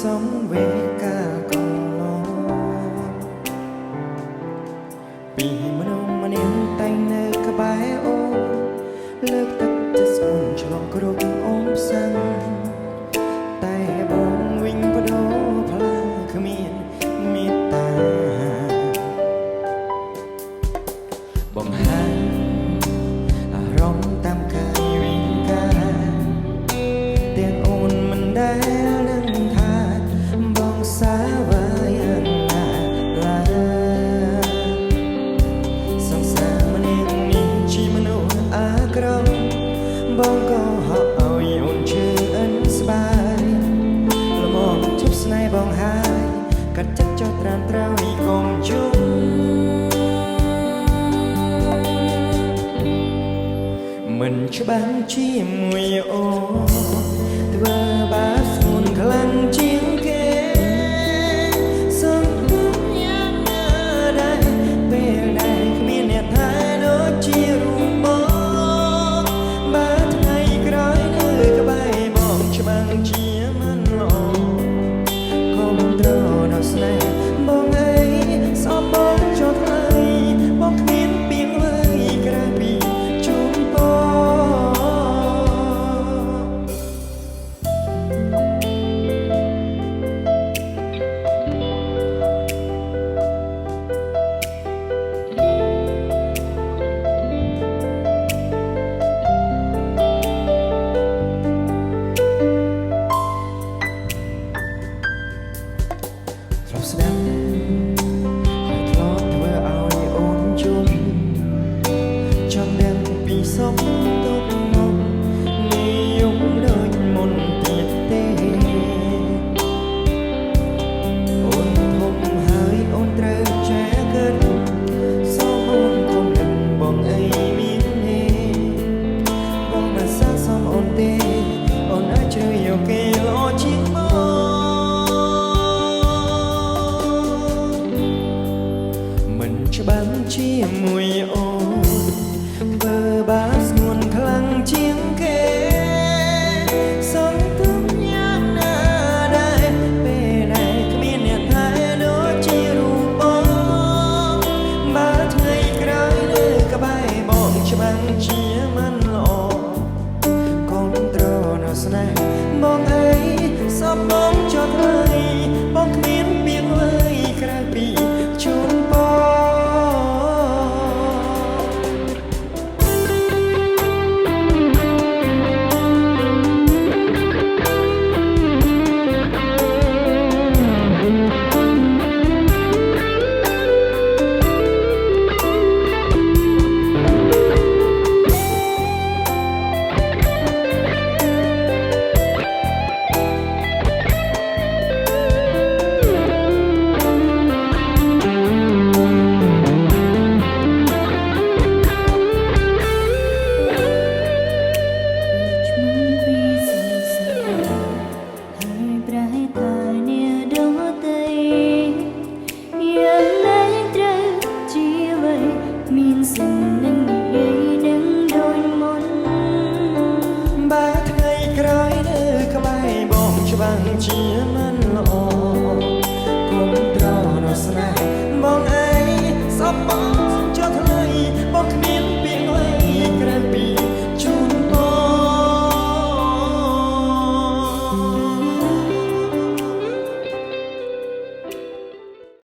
សងវេកាកន្លងពីមនុស្សម្នាងតែងនៅក្បែរអូនលើកទឹកចិត្តស្ងួនឆ្លងគ្រប់អូនផ្សឹងតែបងវិញបដូរផ្លាគ្មានមេត្តាបង្ហាញអារម្មណ៍តាមកាយវិការទាំងអូនមិនដែលដឹងថាបងសាវ៉ាយ៉ាងណាឡើយសង្សារម្នាក់នេះជាមនុស្សអាក្រក់បងក៏ហក់ឲ្យអូនជឿអិនស្បាយល្មមជប់ស្នេហ៍បងហើយកាត់ចិត្តចុះត្រាំត្រើយកុំជុំ មិនច្បាស់ជាមួយអូនធ្វើបាបស្ងួនខ្លាំងជាងគេសង្ឃឹមយ៉ាងណាដែរពេលដែលគ្មានអ្នកថែដូចជារូបបងបើថ្ងៃក្រោយនៅក្បែរបងច្បាស់ជាមិនល្អកុំត្រដល់ស្នេហ៍បងអីស្អប់បងចុះថ្លៃបងគ្មានពីងឡើយក្រៅពីជូនពរ ធ្លាប់ស្ដាប់ហើយធ្លាប់ធ្វើឲ្យអូនជុំចង់ដឹងពីសុខទុក្ខមកនិយមដូចមុនទៀតទេអូនធំហើយអូនត្រូវចេះគិតសូមអូនកុំដឹងបងអីមានទេបងមិនសាកសមអូនទេអូនអាចជ្រើសយកគេល្អជាងបង មិនច្បាស់ជាមួយអូនធ្វើបាបស្ងួនខ្លាំងជាងគេសង្ឃឹមយ៉ាងណាដែរពេលដែលគ្មានអ្នកថែដូចជារូបបងបើថ្ងៃក្រោយនៅក្បែរបងច្បាស់ជាមិនល្អកុំត្រនៅស្នេហ៍បងអីសពបងចោតហើយបងគ្មានពីងឡើយក្រៅពីជូនពរ ឈ្មោះពីសង្សារហើយប្រែថាអ្នកដទៃយ៉ាងណាត្រូវជាអ្វីមានសិននឹងនិយាយនឹងដូចមុន បើថ្ងៃក្រោយនៅក្បែរបងច្បាស់ជាមិន